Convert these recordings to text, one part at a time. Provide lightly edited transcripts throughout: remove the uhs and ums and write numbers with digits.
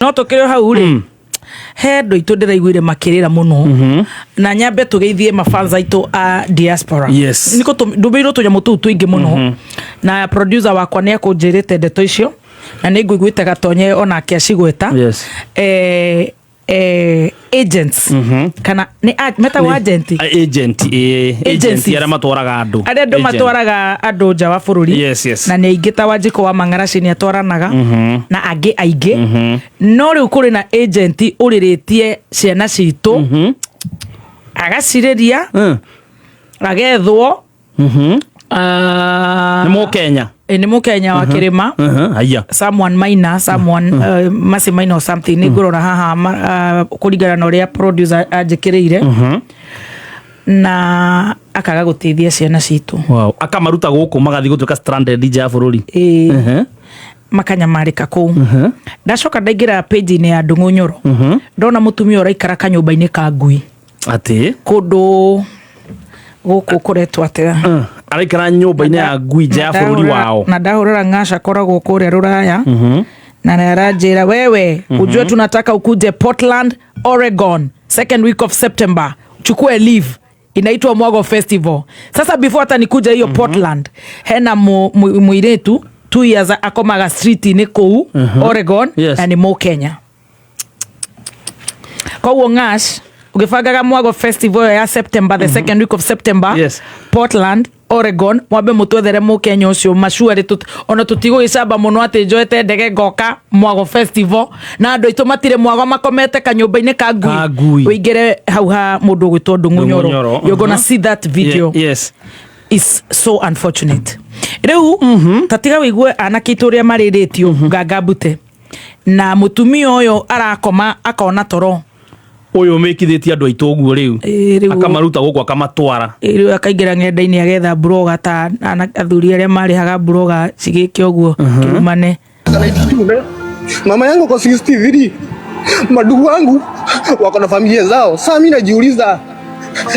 No tũkĩrĩ o hau rĩ, he andũ aitũ ndĩraiguire makĩrĩra mũno, na nyambe tũgeithie mafans aitũ a diaspora. Nĩkũ ndũmĩirwo tũnyamũ tũu tũingĩ mũno, na producer wakwa nĩ akũnjĩrĩte ndeto icio na nĩ ngũiguĩte gatonye onake acigweta. Agents kana nĩ metagwo agent? Agent, ĩĩ, agent. Agencies. Arĩa matwaraga andũ. Arĩa andũ Agent. matwaraga andũ nja wa bũrũri. Na nĩ aingĩ, ta Wanjikũ wa Mang'araci nĩ atwaranaga na angĩ aingĩ, no rĩu kũrĩ na agent ũrĩrĩtie ciana citũ, agacirĩria, agethwo. Ah, Nĩ Mũkenya? Ĩ, nĩ Mũkenya wa kĩrĩma. Haya. Someone minor, someone Mercy minor or something, nĩ ngũrora haha kũringana na ũrĩa producer anjĩkĩrĩire, na akaga gũteithia ciana citũ. Wow. Akamaruta gũkũ magathiĩ gũtuĩka stranded nja ya bũrũri. Ĩĩ, makanyamarĩka kũu. Ndacoka ndaingĩra page-inĩ ya Ndũng'ũ Nyoro, ndona mũtumia ũraikara kanyũmba-inĩ ka ngui. Atĩ? Kũndũ gũkũ kũretwo atĩa? Araikara nyũmba-inĩ ya ngui nja ya bũrũri wao. Na ndahũrĩra ng'aca akoragwo kũrĩa rũraya, na nĩ aranjĩra, "Wewe, ujue tunataka ukuje Portland, Oregon, second week of September, chukue leave, inaitwa Mwago Festival." Sasa before hata nikuja hiyo Portland, hena mũirĩtu 2 years akomaga street-inĩ kũu Oregon, na nĩ Mũkenya. Koguo ng'ash ũgĩbangaga Mwago Festival ĩyo ya September, the second week of September, Portland, Oregon, mwambe mũtwethere Mũkenya ũcio macuarĩ. Ona tũtigũgĩcamba mũno atĩ njoete ndege ngoka Mwago Festival na andũ aitũ matirĩ mwago, makomete kanyũmba-inĩ ka Ka ngui. Ngui. Ũingĩre hau ha mũndũ ũgwĩtwo Ndũng'ũ Ndũng'ũ Nyoro, Nyoro, you're gonna see that video. Is so unfortunate. Rĩu tatiga wĩigue anake aitũ ũrĩa marĩrĩtio ngangambute, na mũtumia ũyũ arakoma akona toro. Ũyũ mĩkithĩtie andũ aitũ ũguo rĩu. Ĩĩ, rĩu. Akamaruta gũkũ akamatwara. Rĩu akaingĩra ng'enda-inĩ agetha blogger, ta athuri arĩa marĩhaga blogger cigĩke ũguo kĩrumane. 92. Mama yangu kwa 63, madugu wangu wako na familia zao. Sasa mimi najiuliza,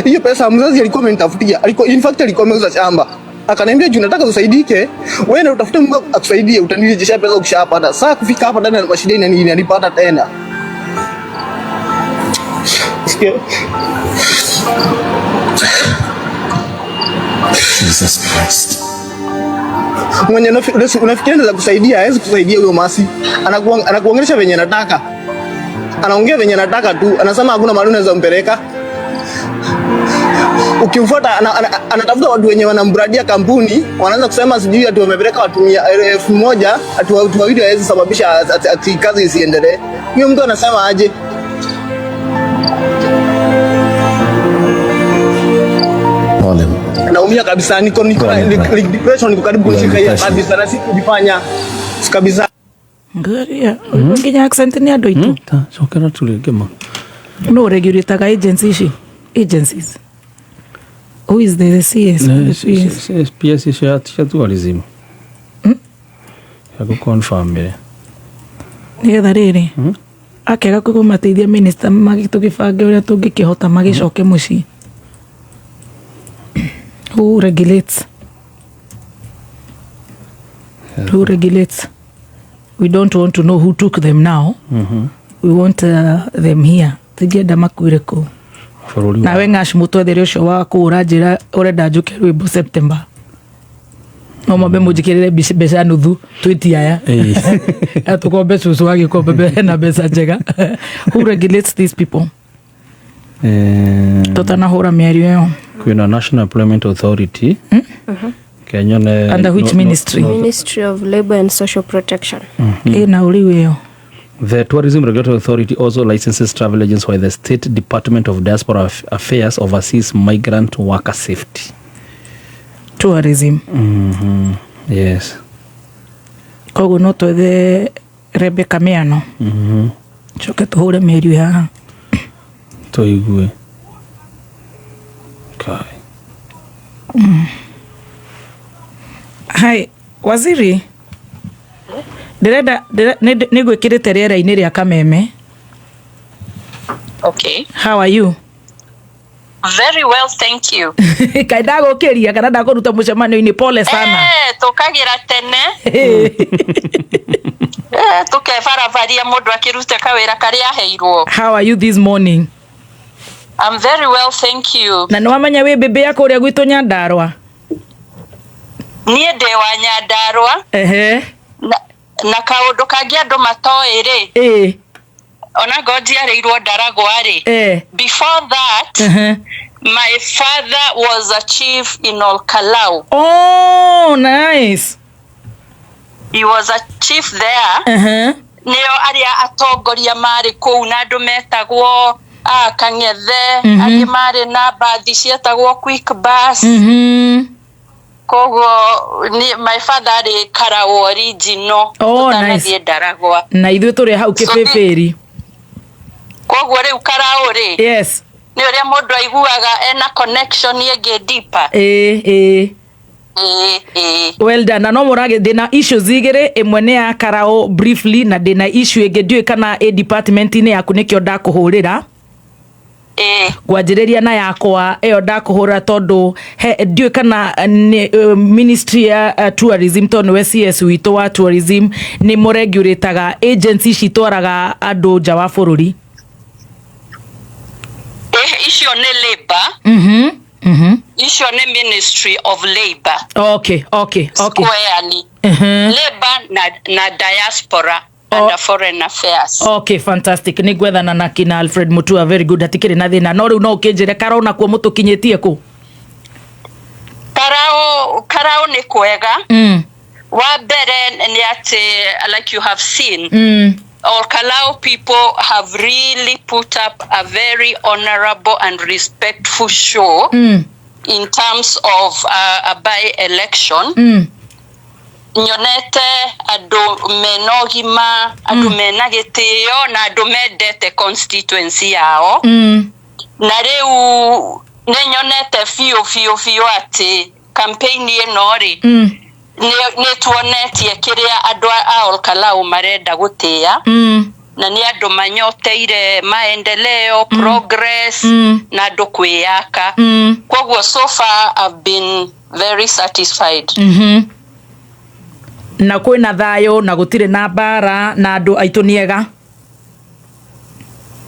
hiyo pesa mzazi alikuwa amenitafutia, alikuwa, in fact alikuwa ameuza shamba, akaniambia, "Juu nataka usaidike, wewe ndio utafute Mungu akusaidie, utanirejeshea pesa ukishapata." Sasa kufika hapa ndani ya shida inanipata tena. Sikia. Jesus Christ. Mwenye unafikiria anaweza kusaidia, hawezi kusaidia huyo masi. Anakuongelesha venye anataka, anaongea venye anataka tu, anasema hakuna mahali unaweza mpeleka. Ukimfuata anatafuta watu wenye wanambradia kampuni, wanaanza kusema sijui ati wamepeleka watu 1,000, ati watu wawili hawezi sababisha ati kazi isiendelee. Huyo mtu anasema aje? Pole. Naumia kabisa, niko na Pole, bro. depression, niko karibu kunishika hiyo Depression. kabisa, na sikujifanya kabisa. Ngaria nginya accent nĩ andũ aitũ. Ta cokera tũrĩngĩ ma. No regulator agency ici, agencies, who is the CS, the PS? PS cia tourism ya gũconfirm. Nĩgetha rĩrĩ akega kũmateithia minister tũgĩbange ũrĩa tũngĩkĩhota magĩcoke mũciĩ. Who regulates? Who regulates? We don't want to know who took them now. We want them here. Tũngĩenda makuire kũu. Bũrũri wa Nawe ng'ash mũtwethere ũcio wa kũu ũranjĩra ũrenda njũke rwĩmbo September, no mwambe mũnjĩkĩrĩre mbeca nuthu twĩti aya. Tũkombe cũcũ agĩkombe hena mbeca njega. Who regulates these people? Tũtanahũra mĩario ĩyo. Kwĩna National Employment Authority Kenya ne. Under which ministry? No. Ministry of Labor and Social Protection. Ĩna ũrĩu ĩyo. The Tourism Regulatory Authority also licenses travel agents, while the State Department of Diaspora Affairs oversees migrant worker safety. Tourism. Yes. Koguo no twethe Rebecca Miano, coke tũhũre mĩario haha. Tuigue. Kai. Hai waziri, ndĩrenda nĩ ngwĩkĩrĩte rĩera-inĩ rĩa kameme. Okay. How are you? Very well, thank you. Kaĩ ndagũkĩria kana ndakũruta mũcemanio-inĩ? Pole sana. Tũkagĩra tene, tũkebarabaria mũndũ akĩrute kawĩra karĩa aheirwo. How are you this morning? I'm very well, thank you. Na nĩ wamenya wĩ mbĩmbĩ ya kũrĩa gwitũ Nyandarũa? Niĩ ndĩ wa Nyandarũa. Na kaũndũ kangĩ andũ matoĩ rĩ, ona ngo njiarĩirwo Ndaragwa rĩ, before that, my father was a chief in Olkalou. Oh, nice. He was a chief there. Nĩo arĩa atongoria marĩ kũu na andũ metagwo a Kang'ethe, angĩ marĩ na mbathi cietagwo quick bus. Koguo my father arĩ Karau original. Oh, tũtanathiĩ nice. Ndaragwa. Na ithuĩ tũrĩ hau Kĩbĩbĩri. Koguo rĩu Karau rĩ, nĩ ũrĩa mũndũ aiguaga ena connection ĩngĩ deeper. Ĩĩ ĩĩ. Ĩĩ. Well done. Na no mũragĩ ndĩna issues igĩrĩ, ĩmwe nĩ ya Karau briefly na ndĩna issue ĩngĩ ndiũĩ kana ĩ department-inĩ yaku, nĩkĩo ndakũhũrĩra. Ngwanjĩrĩria na yakwa ĩyo ndakũhũra tondũ ndiũĩ kana nĩ ministry ya tourism, tondũ nĩwe CS witũ wa tourism, nĩ mũregurĩtaga agency citwaraga andũ nja wa bũrũri. Icio nĩ labor. Icio nĩ Ministry of Labor. Squarely. Labor na diaspora and foreign affairs. Okay, fantastic. Nĩ ngwethana na kina Alfred Mutua. Very good, hatikĩrĩ na thĩna. No rĩu no ũkĩnjĩre karona kuo mũtũkinyĩtie kũ? Karau nĩ kwega. Wa mbere nĩ atĩ, like you have seen, Olkalou people have really put up a very honorable and respectful show in terms of a by-election. Nyonete andũ mena ũgima, andũ mena gĩtĩo na andũ mendete constituency yao. Na rĩu nĩ nyonete biũ biũ biũ atĩ campaign ĩno rĩ, nĩ tuonetie kĩrĩa andũ a Olkalou marenda gũtĩĩa, na nĩ andũ manyoteire maendeleo, progress, na andũ kwĩyaka. Koguo so far I've been very satisfied. Na kwĩna thayũ na gũtirĩ na mbara na andũ aitũ nĩ ega?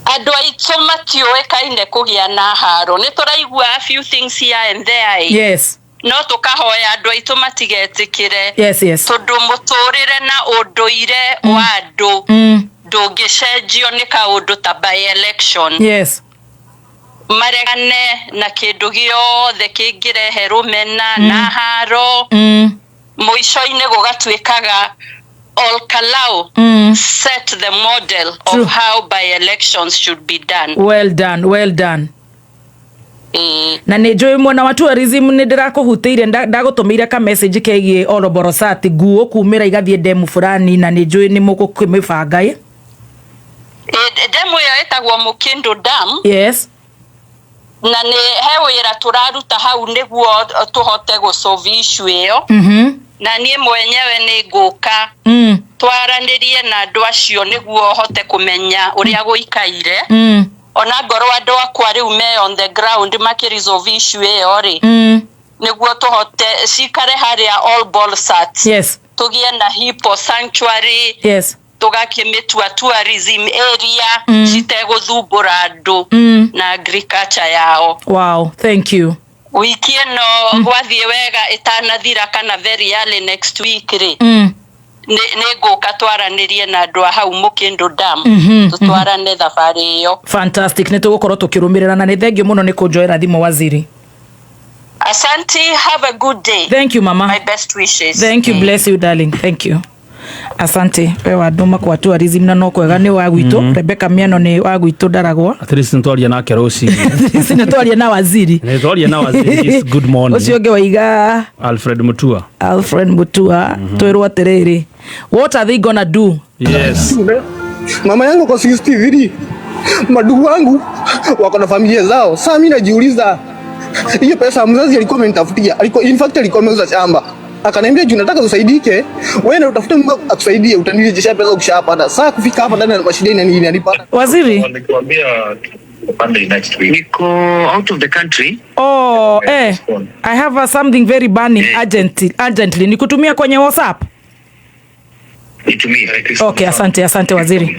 Andũ aitũ matiũĩkaine kũgĩa na haro. Nĩ tũraigua a few things here and there, no tũkahoya andũ aitũ matigetĩkĩre, yes yes tondũ mũtũrĩre na ũndũire wa andũ ndũngĩcenjio nĩ kaũndũ ta by election. Maregane na kĩndũ gĩothe kĩngĩrehe rũmena na haro. Mũico-inĩ gũgatuĩkaga Olkalou set the model of how by elections should be done. Well done, well done. Na nä njå mwena wa tourism nä ndä rakå hutä ndagå tå mä ire ka message kegiä Oroborosat nguo kumä ra igathiä ndemu fulani, na nä njå nä må gå kä mä banga. Demu ĩyo ĩtagwo Mukindu Dam. Na nĩ he wĩra tũraruta hau nĩguo tũhote gũsolve issue ĩyo. Na niĩ mwenyewe nĩ ngũka twaranĩrie na andũ acio nĩguo hote kũmenya ũrĩa gũikaire. Ona ngorwo andũ akwa rĩu me on the ground makĩresolve issue ĩyo rĩ, nĩguo tũhote cikare harĩa Olbolosat, tũgĩe na hippo sanctuary, tũgakĩmĩtua tourism area, citegũthumbũra andũ na agriculture yao. Wow, thank you. Wiki ĩno gwathiĩ wega ĩtanathira kana very early next week rĩ, nĩ ngũka twaranĩrie na andũ a hau Mukindu Dam, tũtwarane thabarĩ ĩyo. Fantastic, nä tå gå korwo tå kä rå mä rä ra na nä thengio må no nä kå njoera thimå, waziri. Asante, have a good day. Thank you, mama. My best wishes. Thank you. Bless you, darling. Thank you. Asante. We wandũma kwa tourism na no kwega nĩ wa gwitũ. Rebecca Miano nĩ wa gwitũ Ndaragwa. At least nĩtwaria nake rũcinĩ. Nĩ twaria na waziri. Nĩtwaria na waziri this good morning. Ũcio ũngĩ waiga? Alfred Mutua. Alfred Mutua. Twĩrwo atĩrĩrĩ, what are they gonna do? Yes. Mama yangu kwa 63, madugu wangu wako na familia zao. Sasa mimi najiuliza, hiyo pesa mzazi alikuwa amenitafutia, alikuwa, in fact alikuwa ameuza shamba, akaniambia juu nataka usaidike, wewe ndio utafute Mungu akusaidie, utanirejesha pesa ukishapata. Sasa kufika hapa ndani ya mashida inanipata. Waziri. Nilikwambia Monday next week. Niko out of the country. Oh, I have something very burning urgently. Nikutumia kwenye WhatsApp? Nitumie. Okay, asante, asante waziri.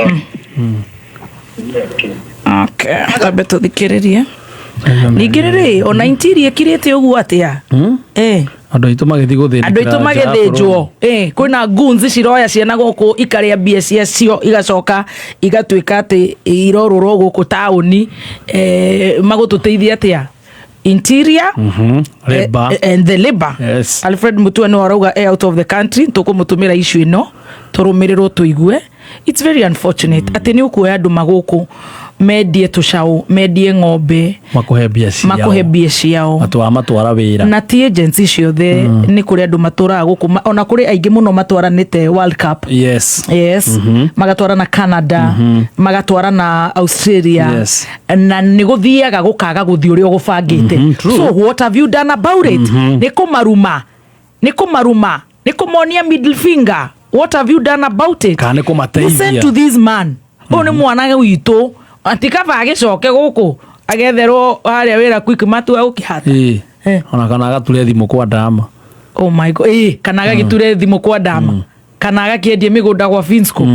Okay, tambe tuthikiririe. Ningĩ rĩ, ona interior ĩkirĩte ũguo atĩa? Andũ aitũ magĩthiĩ gũthĩnĩkĩra Andũ aitũ nja ya magĩthĩnjwo. Kwĩna goons ciroya ciana gũkũ, ikarĩa mbia ciacio, igacoka igatuĩka atĩ irorũrwo gũkũ taũni. Magũtũteithia atĩa? Interior Labour. And the labor. Yes. Alfred Mutua nĩ arauga out of the country, tũkũmũtũmĩra issue ĩno tũrũmĩrĩrwo tũigue. It's very unfortunate atĩ nĩ ũkuoya andũ magũkũ mendie tũcaũ, mendie ng'ombe, Makũhe mbia ciao. Makũhe mbia ciao. Matwara matwara wĩra. Na ti agency ciothe, nĩ kũrĩ andũ matũraga gũkũ, ona kũrĩ aingĩ mũno matwaranĩte World Cup. Yes, magatwara na Canada, magatwara na Australia. Na nĩ gũthiaga gũkaga gũthiĩ ũrĩa ũgũbangĩte. True. So what have you done about it? Nĩ kũmaruma, nĩ kũmaruma, nĩ kũmonia middle finger. What have you done about it? Kana nĩ kũmateithia. Listen to this man. Ũyũ nĩ mwana witũ, ati kaba agĩcoke gũkũ agetherwo harĩa wĩra quick matua gũkĩhata. Ona kana agature thimũ kwa ndama. Oh my God. Kana agagĩture thimũ kwa ndama, kana agakĩendie mĩgũnda gwa Finsco.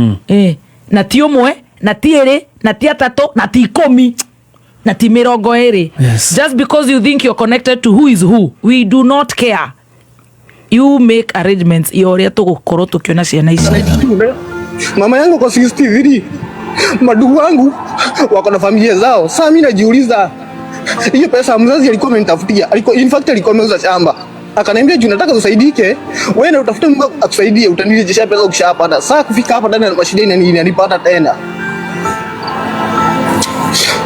Na ti ũmwe, na ti ĩrĩ, na ti atatũ, na ti 10, na ti 20. Just because you think you're connected to who is who, we do not care. You make arrangements ya ũrĩa tũgũkorwo tũkĩona ciana ici. Mama yangu kwa 63, madugu wangu wako na familia zao. Sasa mimi najiuliza, hiyo pesa mzazi alikuwa amenitafutia, alikuwa, in fact alikuwa ameuza shamba, akaniambia juu nataka usaidike, wewe ndio utafute Mungu akusaidie, utanirejeshea pesa ukishapata. Sasa kufika hapa ndani ya mashida inanipata tena.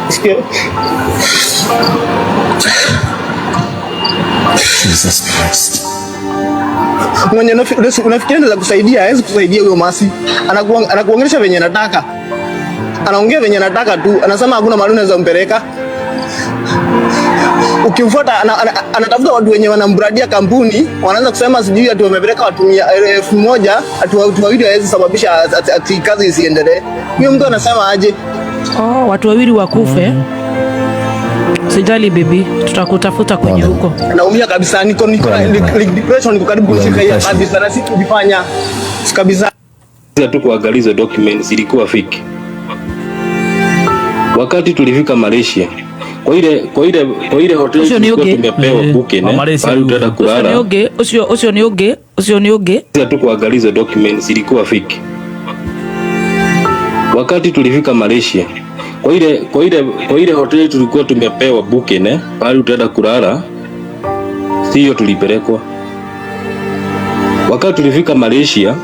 Sikia. Jesus Christ. Mwenye unafikiria anaweza kusaidia, hawezi kusaidia huyo masi. Anakuongelesha venye anataka, anaongea venye anataka tu, anasema hakuna mahali unaweza mpeleka. Ukimfuata anatafuta watu wenye wanambradia kampuni, wanaanza kusema sijui ati wamepeleka watu 1,000, ati watu wawili hawezi sababisha ati kazi isiendelee. Huyo mtu anasema aje? Oh, watu wawili wakufe. Sijali baby, tutakutafuta kwenye huko. Naumia kabisa, niko na depression, niko karibu kushika hiyo kabisa na sikujifanya kabisa. Tu kuangalia hizo documents zilikuwa fake. Wakati tulifika Malaysia, kwa ile hoteli Ũcio nĩ tulikuwa ũngĩ. tumepewa booking, Wa Malaysia pale tutaenda huyo. Ũcio nĩ kulala. ũngĩ, ũcio nĩ ũngĩ, ũcio nĩ ũngĩ. Tu kuangalia hizo documents zilikuwa fake. Wakati tulifika Malaysia, kwa ile hoteli tulikuwa tumepewa booking, pale tutaenda kulala, sio tulipelekwa. Wakati tulifika Malaysia,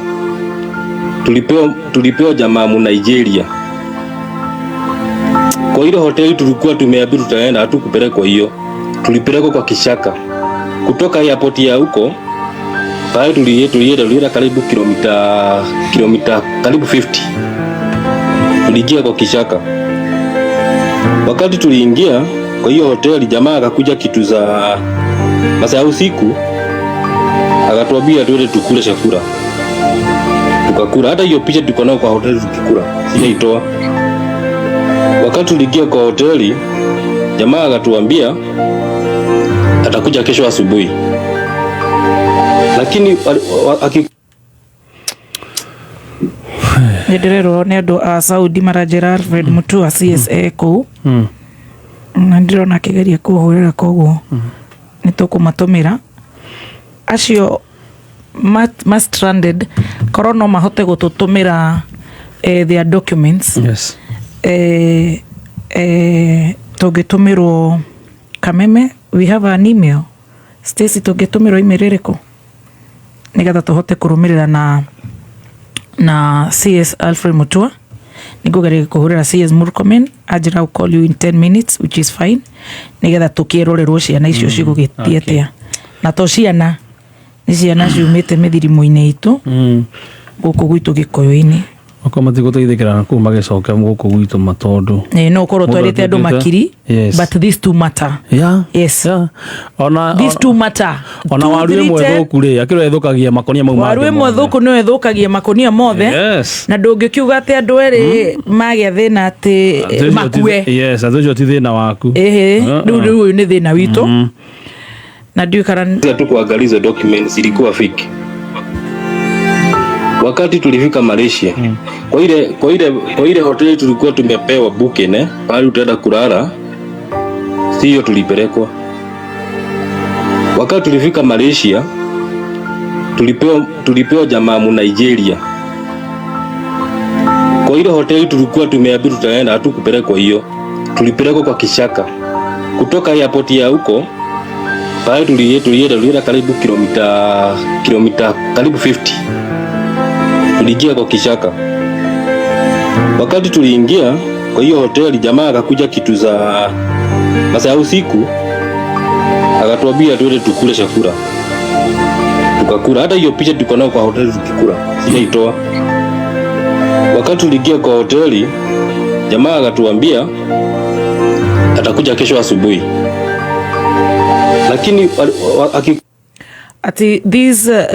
tulipewa jamaa mu Nigeria. Kwa ile hoteli tulikuwa tumeambiwa tutaenda, hatukupelekwa hiyo. Tulipelekwa kwa Kishaka. Kutoka airport ya huko pale tulienda karibu kilomita karibu 50. Tuliingia kwa Kishaka. Wakati tuliingia kwa hiyo hoteli, jamaa akakuja kitu za masaa ya usiku, akatuambia tuende tukule chakula. Tukakula. Hata hiyo picha tuko nayo kwa hoteli tukikula, sijaitoa. Wakati tuliingia kwa hoteli, jamaa akatuambia atakuja kesho asubuhi, lakini Nĩ ndĩrerwo nĩ andũ a Saudi maranjĩra Alfred Mutua CSA kũu, na ndĩrona akĩgeria kũhũrĩra, koguo nĩ tũkũmatũmĩra acio ma stranded, korwo no mahote gũtũtũmĩra their documents. Tũngĩtũmĩrwo Kameme, we have an email. Stacy, tũngĩtũmĩrwo email ĩrĩkũ nĩgetha tũhote kũrũmĩrĩra na CS Alfred Mutua? Nĩngũgeria kũhũrĩra CS Murkomen, anjĩra I'll call you in 10 minutes, which is fine, nĩgetha tũkĩrorerwo ciana icio cigũgĩthiĩ atĩa. Na to ciana, nĩ ciana ciumĩte mĩthirimo-inĩ itũ gũkũ gwitũ Gĩkũyũ-inĩ. Okorwo matigũteithĩkĩra na kũu magĩcoke gũkũ gwitũ matondu No ũkorwo Mũndũ twarĩte andũ atuĩkĩte- makiri. Yes. But these two matter. Yeah. Yes. Yeah. Ona These two matter. Ona Two, waru three, ĩmwe ten. thũku rĩ akĩrwo ĩthũkagia makonia mau Waru mangĩ ĩmwe mothe. thũku nĩyo ĩthũkagia makonia mothe. Yes. Na ndũngĩkiuga atĩ andũ erĩ magĩa thĩna atĩ Atĩ ũcio ti- makue. Yes, atĩ ũcio ti thĩna waku. Ĩhĩ, Uh-uh. rĩu ũyũ nĩ thĩna witũ. Na ndiũĩ kana tu kuangalia hizo documents zilikuwa fake. Wakati tulifika Malaysia, kwa ile hoteli tulikuwa tumepewa booking, pale utaenda kulala, sio tulipelekwa. Wakati tulifika Malaysia, tulipewa jamaa mu Nigeria. Kwa ile hoteli tulikuwa tumeambiwa tutaenda, hatukupelekwa hiyo. Tulipelekwa kwa kishaka. Kutoka airport ya huko pale tulienda karibu kilomita karibu 50. Tuliingia kwa kishaka. Wakati tuliingia kwa hiyo hoteli, jamaa akakuja kitu za masaa ya usiku, akatuambia tuende tukule chakula. Tukakula. Hata hiyo picha tuko nayo kwa hoteli tukikula, sijaitoa. Wakati tuliingia kwa hoteli, jamaa akatuambia atakuja kesho asubuhi. Lakini Ati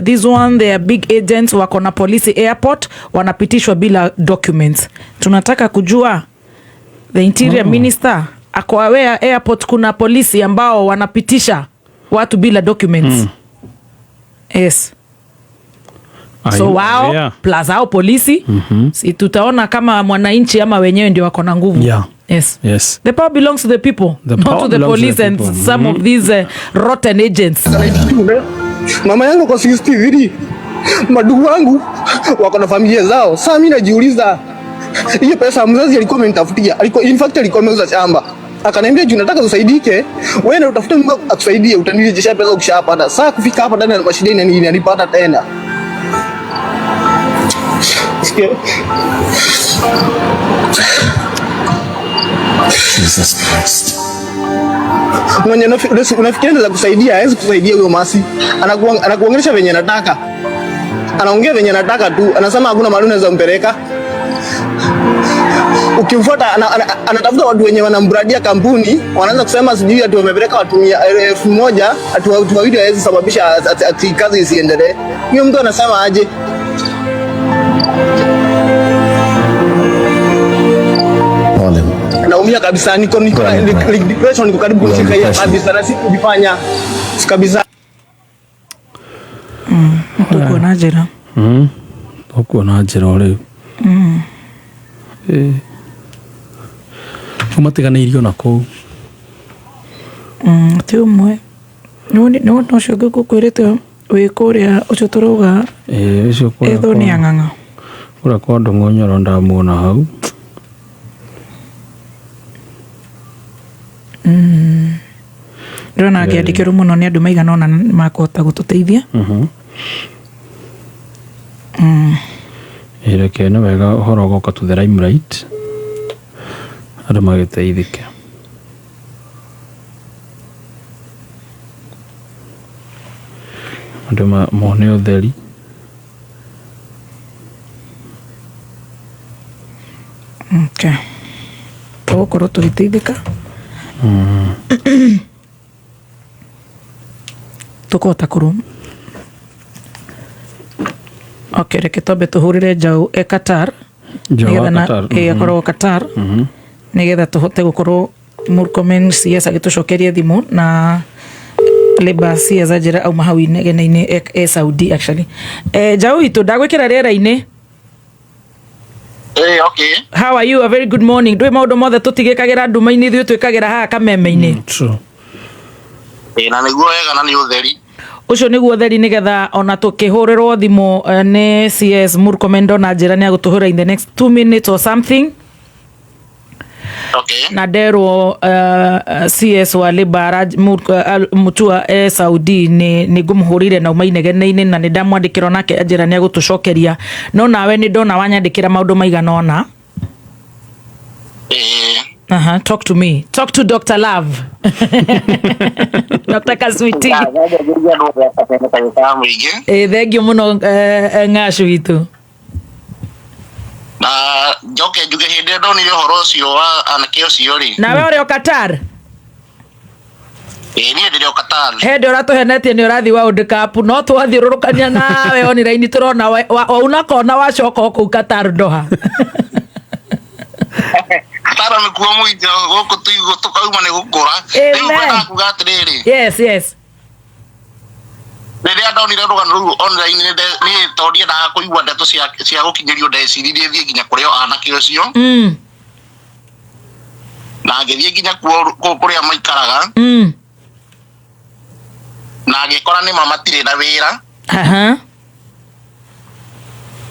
this one, they are big agents, wako na polisi airport, wanapitishwa bila documents. Tunataka kujua the interior minister ako aware airport kuna polisi ambao wanapitisha watu bila documents. Yes. So wao plus hao polisi, si tutaona kama mwananchi ama wenyewe ndio wako na nguvu. Yeah. Yes. Yes. The power belongs to the people, The not power to the belongs to police the and people. some of these rotten agents. Mama yangu kwa 63, madugu wangu wako na familia zao. Sasa mimi najiuliza, hiyo pesa mzazi alikuwa amenitafutia, alikuwa in fact alikuwa ameuza shamba. Akaniambia juu nataka usaidike, wewe ndio utafute Mungu akusaidie, utanirejeshea pesa ukishapata. Sasa kufika hapa ndani ya shida inanipata tena. Sikia. Jesus Christ. Mwenye unafikiria anaweza kusaidia, hawezi kusaidia huyo masi. Anakuongelesha venye anataka. Anaongea venye anataka tu. Anasema hakuna mahali unaweza mpeleka. Ukimfuata anatafuta watu wenye wanambradia kampuni, wanaanza kusema sijui ati wamepeleka watu 1000, ati watu wawili hawezi sababisha ati kazi isiendelee. Huyo mtu anasema aje? Pole. Naumia kabisa, niko depression, niko karibu kushika hiyo kabisa na sikujifanya kabisa. Tuko na njira. Tuko na njira rĩu. Matiganĩirio na kũu. Ti ũmwe. Nĩ ũcio ũngĩ ngũkwĩrĩte wĩ kũrĩa ũcio tũrauga. Ũcio kũrĩa. Ethwo nĩ ang'ang'a. Kũrĩa kwa Ndũng'ũ ndamuona hau. Ndĩrona akĩandĩkĩrwo mũno nĩ andũ maigana ũna makũhota gũtũteithia. Reke nĩ wega ũhoro ũgoka to the limelight, andũ magĩteithĩke. Andũ mone ũtheri. Okay. Tũgũkorwo tũgĩteithĩka. Tũkũhota kũrũm. Okay, reke twambe tũhũrĩre Njaũ e Qatar. Njaũ akorwo Qatar. Nĩgetha tũhote gũkorwo Murkomen CS agĩtũcokeria thimũ na Labour CS anjĩra auma hau inegene-inĩ e Saudi actually. Njaũ witũ ndagwĩkĩra rĩera-inĩ. Hey, okay. How are you? A very good morning. Ndũĩ maũndũ mothe tũtigĩkagĩra nduma-inĩ, ithuĩ twĩkagĩra haha kameme-inĩ. True. Na nĩguo wega na nĩ ũtheri. Ũcio nĩguo ũtheri, nĩgetha ona tũkĩhũrĩrwo thimũ nĩ CS Murkomen ndona njĩra nĩ agũtũhũra in the next 2 minutes or something. Okay. Na nderwo CS wa Labour Mutua e Saudi nĩ ngũmũhũrĩire na uma inegene-inĩ na nĩ ndamwandĩkĩra nake anjĩra nĩ agũtũcokeria. No nawe nĩ ndona wanyandĩkĩra maũndũ maigana ũna. Talk to me. Talk to Dr. Love. Dr. Kaswiti. Thank you muno ng'acu witũ. Na njoke njuge hĩndĩ ĩrĩa ndonire ũhoro ũcio wa anake ũcio rĩ. Nawe ũrĩ o Qatar? Ĩĩ niĩ ndĩrĩ o Qatar. Hĩndĩ ũratũhenetie nĩ ũrathiĩ World Cup no twathiũrũrũkania nawe online tũrona wauna kona wacoka o kũu Qatar Doha. Qatar nĩkuo mũico gũkũ tũigũ tũkauma nĩ gũkũra. Rĩu ngwendaga kuga atĩrĩrĩ. Yes, yes. Rĩrĩa ndonire rũgano rũu online niĩ tondũ ndiendaga kũigua ndeto cia gũkinyĩrio ndeciririe thiĩ nginya kũrĩ o anake ũcio. Na ngĩthiĩ nginya kuo kũrĩa maikaraga. Na ngĩkora nĩma matirĩ na wĩra.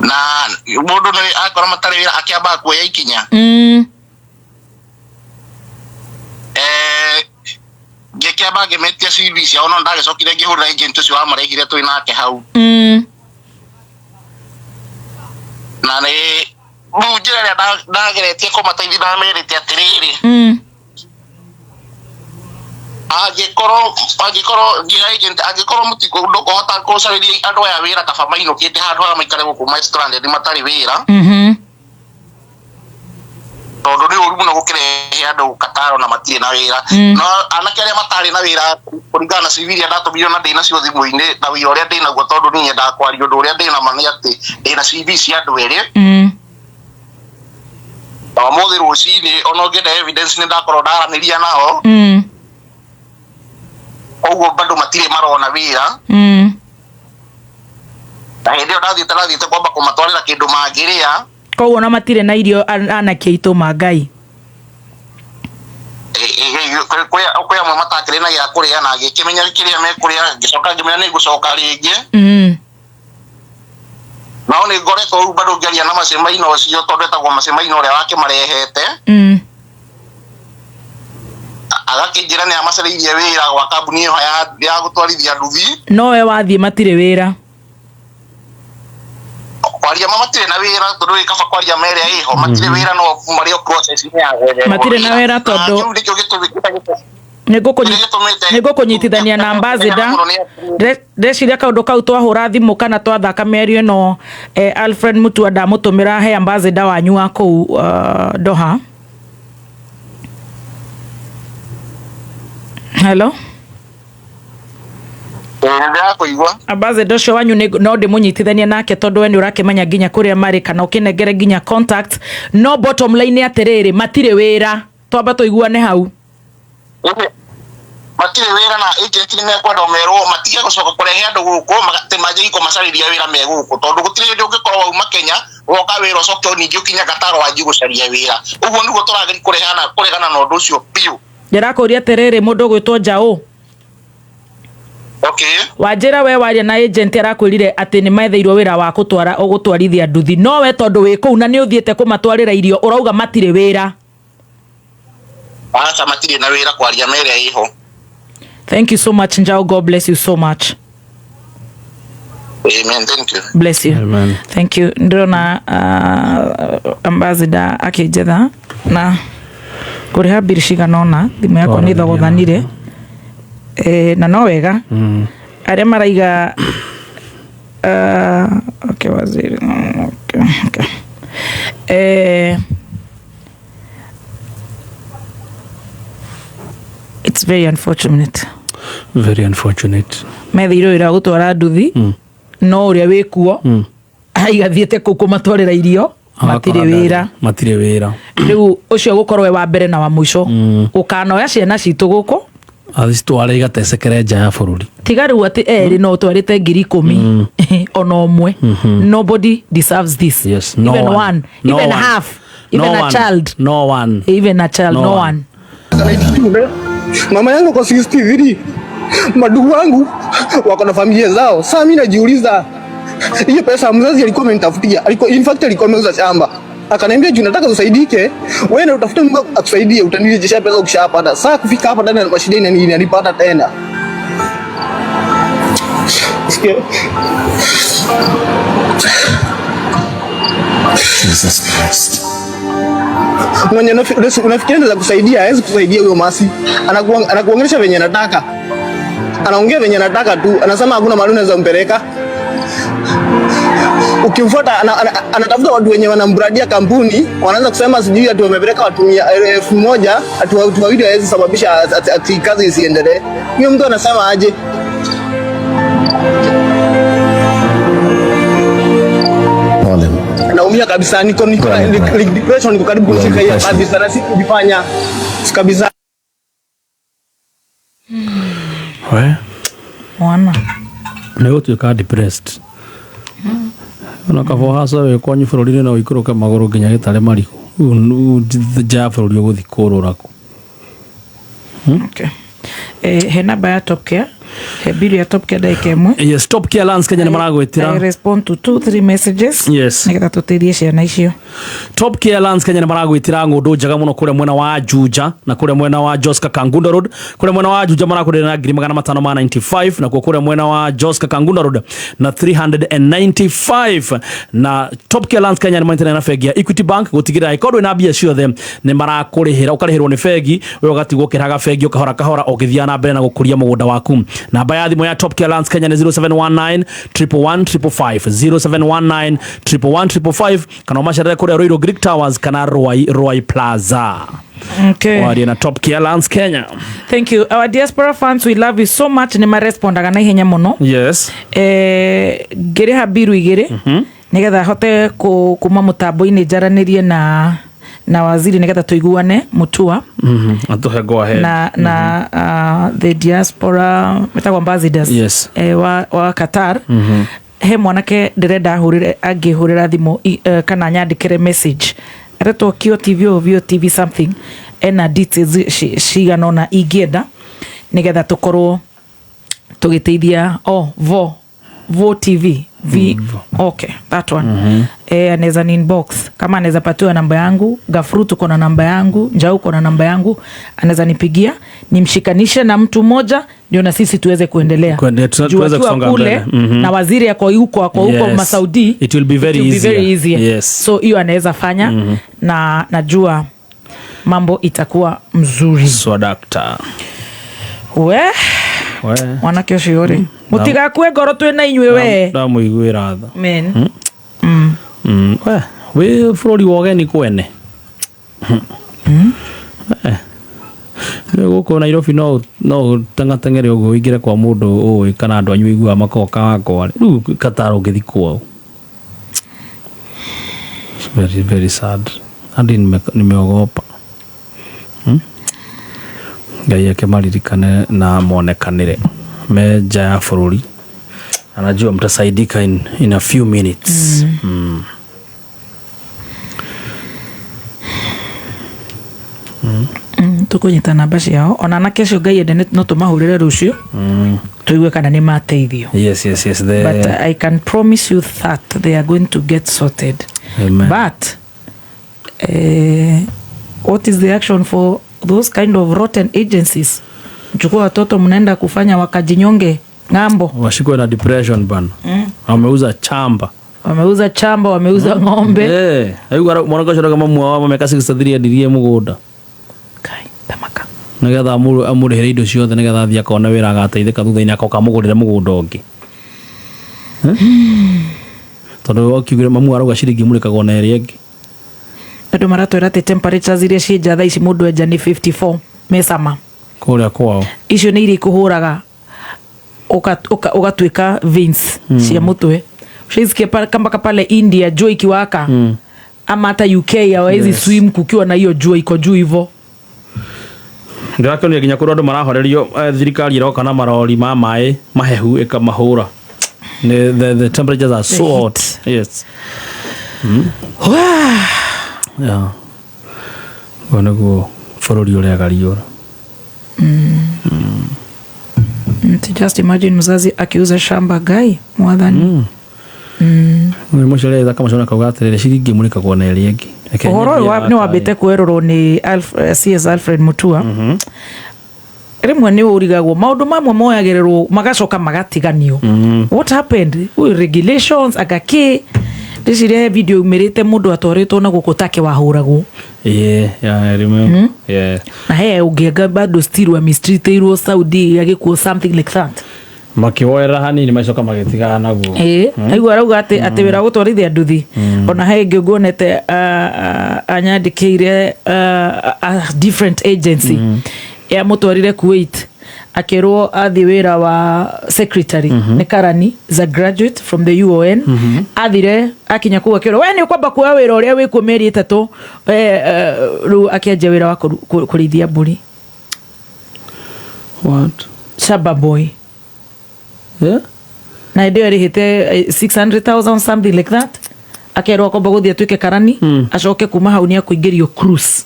Na mũndũ nĩ akorwo matarĩ wĩra akĩambaga kuoya ikinya. Ngĩkĩamba ngĩmetia CV ciao no ndagĩcokire ngĩhũrĩra agent ũcio wamarehire twĩ nake hau. Na nĩ rĩu njĩra ĩrĩa ndageretie kũmateithia ndamerĩte atĩrĩrĩ. Angĩkorwo nginya agent angĩkorwo ndũkũhota gũcarĩria andũ aya wĩra kaba mainũkĩte handũ harĩa maikare gũkũ ma stranded matarĩ wĩra. Tondũ nĩ ũru mũno gũkĩrehe andũ Qatar na matirĩ na wĩra. No anake arĩa matarĩ na wĩra kũringana na CV iria ndatũmire na ndĩna cio thimũ-inĩ na wĩra ũrĩa ndĩnaguo tondũ niĩ nyendaga kwaria ũndũ ũrĩa ndĩna ma nĩ atĩ ndĩna CV cia andũ erĩ. Na ũmũthĩ rũcinĩ ona ũngĩenda evidence nĩ ndakorwo ndaranĩria nao. Koguo bado matirĩ marona wĩra. Na hĩndĩ ĩyo ndathiĩte kwamba kũmatwarĩra kĩndũ mangĩrĩa. Koguo na matirĩ na irio anake aitũ ma Ngai. Kwĩ amwe matakĩrĩ na gĩa kũrĩa na ngĩkĩmenya kĩrĩa mekũrĩa ngĩcoka ngĩmenya nĩ ngũcoka rĩngĩ. Nao nĩ ngoretwo rĩu bado ngĩaria na Macemaina ũcio tondũ etagwo Macemaina ũrĩa wakĩmarehete. Agakĩnjĩra nĩ amacarĩirie wĩra gwa kambuni ĩyo ya gũtwarithia nduthi. No we wathiĩ matirĩ wĩra. Kwaria ma matirĩ na wĩra tondũ ĩ kaba kwaria ma ĩrĩa ĩho matirĩ wĩra no marĩ o process ya gwetherwo Matirĩ na wĩra tondũ nĩ ngũkũnyitithania na ambassador. Ndeciria kaũndũ kau twahũra thimũ kana twathaka mĩario ĩno Alfred Mutua ndamũtũmĩra he ambassador wanyu wa kũu Doha. Hello? Ndĩrakũigua. Ambassador ũcio wanyu no ndĩmũnyitithanie nake tondũ we nĩ ũrakĩmenya nginya kũrĩa marĩ kana ũkĩnengere nginya contact. No bottom line atĩrĩrĩ matirĩ wĩra. Twamba tũiguane hau. Matirĩ wĩra na agent nĩ mekwenda merwo matige gũcoka kũrehe andũ gũkũ atĩ manjie kũmacarĩria wĩra me gũkũ tondũ gũtirĩ hĩndĩ ũngĩkorwo wauma Kenya woka wĩra ũcoke ningĩ ũkinya Qatar wanjie gũcaria wĩra. Ũguo nĩguo tũrageria kũregana na ũndũ ũcio biũ. Ndĩrakũria atĩrĩrĩ mũndũ ũgwĩtwo Njaũ. Okay. Wanjĩra we waria na agent arakwĩrire atĩ nĩ metheirwo wĩra wa gũtwara ũgũtwarithia nduthi no we tondũ wĩ kũu na nĩ ũthiĩte kũmatwarĩra irio ũrauga matirĩ wĩra. Aca matirĩ na wĩra kwaria ma ĩrĩa ĩho. Thank you so much Njau, God bless you so much. Amen, thank you. Bless you. Amen. Thank you. Ndĩrona ambassador akĩnjetha na kũrĩha mbiri cigana ũna thimũ yakwa nĩ thogothanire. Na no wega. Arĩa maraiga okay waziri okay, okay. It's very unfortunate. Very unfortunate. Metheirwo wĩra wa gũtwara nduthi no ũrĩa wĩkuo aigathiĩte kũu kũmatwarĩra irio matirĩ wĩra. Matirĩ wĩra. Rĩu ũcio gũkorwo we wa mbere na wa mũico ũkanoya ciana citũ gũkũ Acitware igatecekere nja ya bũrũri. Tiga rĩu atĩ erĩ no ũtwarĩte 10,000 ona ũmwe. Nobody deserves this. Yes, no even one. one, No even one. half, even No a one. child. No one. Even a child, No no one. one. Mama yangu kwa 63, madugu wangu wako na familia zao. Sasa mimi najiuliza hiyo pesa mzazi alikuwa amenitafutia, in fact alikuwa ameuza shamba. Akaniambia juu nataka usaidike, wewe ndio utafute Mungu akusaidie, utanirejeshea pesa ukishapata. Sasa kufika hapa ndani ya shida inanipata tena. Sikia. Jesus Christ. Mwenye unafikiria anaweza kusaidia, hawezi kusaidia huyo masi. Anakuongelesha venye anataka. Anaongea venye anataka tu. Anasema hakuna mahali unaweza mpeleka. Ukimfuata anatafuta watu wenye wanambradia kampuni, wanaanza kusema sijui ati wamepeleka watu 1000, ati watu wawili hawezi sababisha ati kazi isiendelee. Huyo mtu anasema aje? Pole. Naumia kabisa, niko depression, niko karibu kushika hiyo kabisa, na sikujifanya kabisa. We Mwana. nä gå tuä ka depressed ona kaba haca wä kwanyu bå rå ri-inä na å ikå rå ke magå rå nginya gä tare marigå nja ya bå rå ri å gå thiä kå rå ra kå. Okay. He namba ya Top Care, he bill ya Top Care ndagĩka ĩmwe. Yes, Top Care Lands Kenya nä maragwä tä I ra. respond to two three messages. Yes. Nĩgetha tũteithie ciana icio. Top Care Lands Kenya nä maragwä tä ra ngå ndå njega må no kå rä a mwena wa Juja na kå rä a mwena wa Joska Kangunda Road. Kå rä a mwena wa Juja marakå na 595,000 nakuo kå rä a mwena wa Joska Kangunda Road na 395. Na Top Care Lands Kenya nä manyitanä na bengi ya Equity Bank gå tigä rä ra ĩkorwo na mbia ciothe nä marakå rä hä ra, å karä hä rwo nä bengi, we å gatigwo å kä raga bengi o kahora kahora å gä thiaga na mbere na gå kå ria må gå nda waku. Namba ya thimå ya Top Care Lands Kenya nä 0719 111 555, 0719 111 555, kana ũmacerere kũrĩa Ruiru Greek Towers kana Ruai Plaza. Okay. Warie na Top Care Lands Kenya. Thank you. Our diaspora fans, we love you so much. Nĩ marespondaga na ihenya mũno. Yes. Ngĩrĩha mbiru igĩrĩ nĩgetha hote kuma mũtambo-inĩ njaranĩrie na waziri nĩgetha tũiguane Mutua. Atuhe go ahead. Na the diaspora metagwo ambassadors. Yes. Wa Qatar. He mwanake ndĩrenda ahũrĩre, angĩhũrĩra thimũ kana nyandĩkĩre message aretwo Kio TV o Vio TV something, ena details cigana ũna ingĩenda nĩgetha tũkorwo tũgĩteithia. Oh, vo TV V, okay, that one. Anaweza ni inbox kama anaweza patiwa namba yangu. Gafru tuko na namba yangu, Njau uko na namba yangu, anaweza nipigia nimshikanishe na mtu mmoja ndio na sisi tuweze kuendelea. Tuweze Juu akiwa kusonga kule mbele. Na waziri ako huko, ako huko Yes. Masaudi, It will be very it will be very easier. easier. Yes. So hiyo anaweza fanya na najua mambo itakuwa mzuri. So doctor. We We. mwanake ũcio rĩ, mũtigakue ngoro, twĩ na inyuĩ we. Ndamũiguĩra tha. Amen. We wĩ bũrũri wa ũgeni kwene. Rĩu gũkũ Nairobi no ũteng'ateng'ere ũguo ũingĩre kwa mũndũ ũĩ kana andũ anyu ũiguaga makoka wakwa. Rĩu Qatar ũngĩthiĩ kwao. It's very, very sad. Hadi nimeogopa. Ngai akĩmaririkane na monekanĩre me nja ya bũrũri. Anajua mtasaidika in a few minutes. Tũkũnyita namba ciao ona anake acio Ngai ende no tũmahũrĩre rũciũ tũigue kana nĩ mateithio. Yes, yes, yes. But I can promise you that they are going to get sorted. Amen. But what is the action for those kind of rotten agencies? Mchukua watoto mnaenda kufanya wakajinyonge ng'ambo. Washikwe na depression bana. Wameuza chamba. Wameuza chamba, wameuza ng'ombe. Rĩu mwanake ũcio kama mwa mĩaka 63 endirie mũgũnda. Kai, tamaka. Nĩgetha amũrĩhĩre indo ciothe nĩgetha athiĩ akone wĩra agateithĩka thutha-inĩ akoka amũgũrĩre mũgũnda ũngĩ. Tondũ akiugire mamu arauga ciringi mũrĩkagwo na ĩrĩa ĩngĩ. Andũ maratwĩra atĩ temperatures iria ciĩ nja thaa ici mũndũ enja nĩ 54 mesama. Kũrĩa kwao. Icio nĩ iria ikũhũraga ũgatuĩka veins cia mũtwe. Ushaisikia mpaka pale India jua ikiwaka ama hata UK hawawezi swim kukiwa na hiyo jua iko juu hivyo. Ndĩrakĩonire nginya kũrĩa andũ marahorerio, thirikari ĩroka na marori ma maĩ mahehu ĩkamahũra. The temperatures are so The hot. heat. Yes. Yeah. Ũguo nĩguo bũrũri ũregariũra. Just imagine mzazi akiuza shamba gai mwathani. Mũrimũ ũcio ũrĩa ithaka maciaro akauga atĩrĩrĩ ciringi ĩmũrĩkagwo na ĩrĩa ĩngĩ. Reke Ũhoro ũyũ nyendie nĩ wambĩte kwerũrwo nĩ CS Alfred Mutua. Rĩmwe nĩ ũrigagwo maũndũ mamwe moyagĩrĩrwo magacoka magatiganio. What happened? Uyu regulations agakĩ ndĩciria he video umĩrĩte mũndũ atwarĩtwo na gũkũ take wahũragwo. Yeah, yeah, I remember. Yeah. Na he ũngĩanga bado still wa mistreatirwo Saudi agĩkuo something like that. Makĩwoerera hanini macoka magĩtigana naguo. Ĩĩ, aigua arauga atĩ wĩra wa gũtwarithia nduthi, ona he ĩngĩ nguonete anyandĩkĩire, a different agency yamũtwarire Kuwait, akĩrwo athiĩ wĩra wa secretary. Nĩ karani, is a graduate from the UON. Athire akinya kũu akĩrwo, we nĩ ũkwamba kuoya wĩra ũrĩa wĩkuo mĩeri 3. Rĩu akĩanjia wĩra wa kũrĩithia mbũri. What? Shaba boy. Yeah? Na hĩndĩ ĩyo ĩrĩhĩte 600,000, something like that. Akerwo akomba gũthiĩ atuĩke karani, acoke kuma hau nĩ akũingĩrio cruise.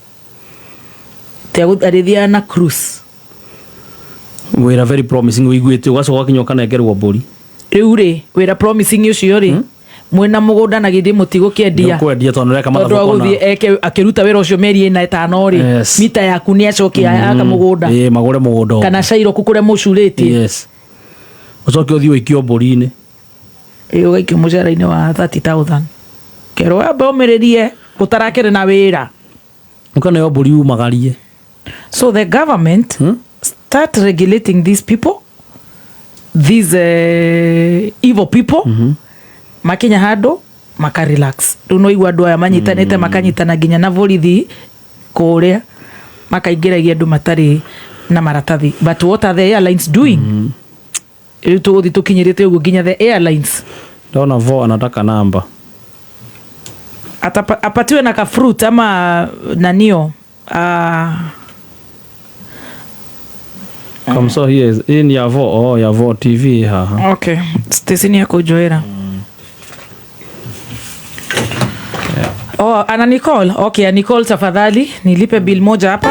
Arĩthiaga na cruise. Wĩra very promising ũiguĩte, ũgacoka ũgakinya ũkanengerwo mbũri. Rĩu rĩ, wĩra promising ũcio rĩ, mwĩna mũgũnda na githĩ mũtigũkĩendia? Kwendia tondũ nĩreka Tondũ mathabu kona. agũthiĩ eke akĩruta wĩra ũcio mĩeri 4 5 rĩ, mita yaku nĩ acokia aka mũgũnda. Ĩĩ, magũre mũgũnda ũngĩ. Kana cairoku kũrĩa mũcurĩtie. Yes, ũcoke ũthiĩ ũikio mbũri-inĩ. Ĩ, ũgaikio mũcara-inĩ wa 30,000, kerwo wambe ũmĩrĩrie ũtarakĩrĩ na wĩra. Ũkaneo mbũri umagarie. So the government start regulating these people, these evil people. Makinya handũ maka relax. Rĩu no igua andũ aya manyitanĩte, makanyitana nginya na borithi kũrĩa, makaingĩragia andũ matarĩ na maratathi. But what are the airlines doing? Rĩu tũgũthiĩ tũkinyĩrĩte ũguo nginya the airlines. Ndona vo anataka namba. Apatiwe na ka fruit ama nanio. Kamso here is hii ni ya vo, oh, ya vo TV haha. Okay, Stacy ni akujoera. Oh, ana Nicole. Okay, Nicole, tafadhali nilipe bill moja hapa.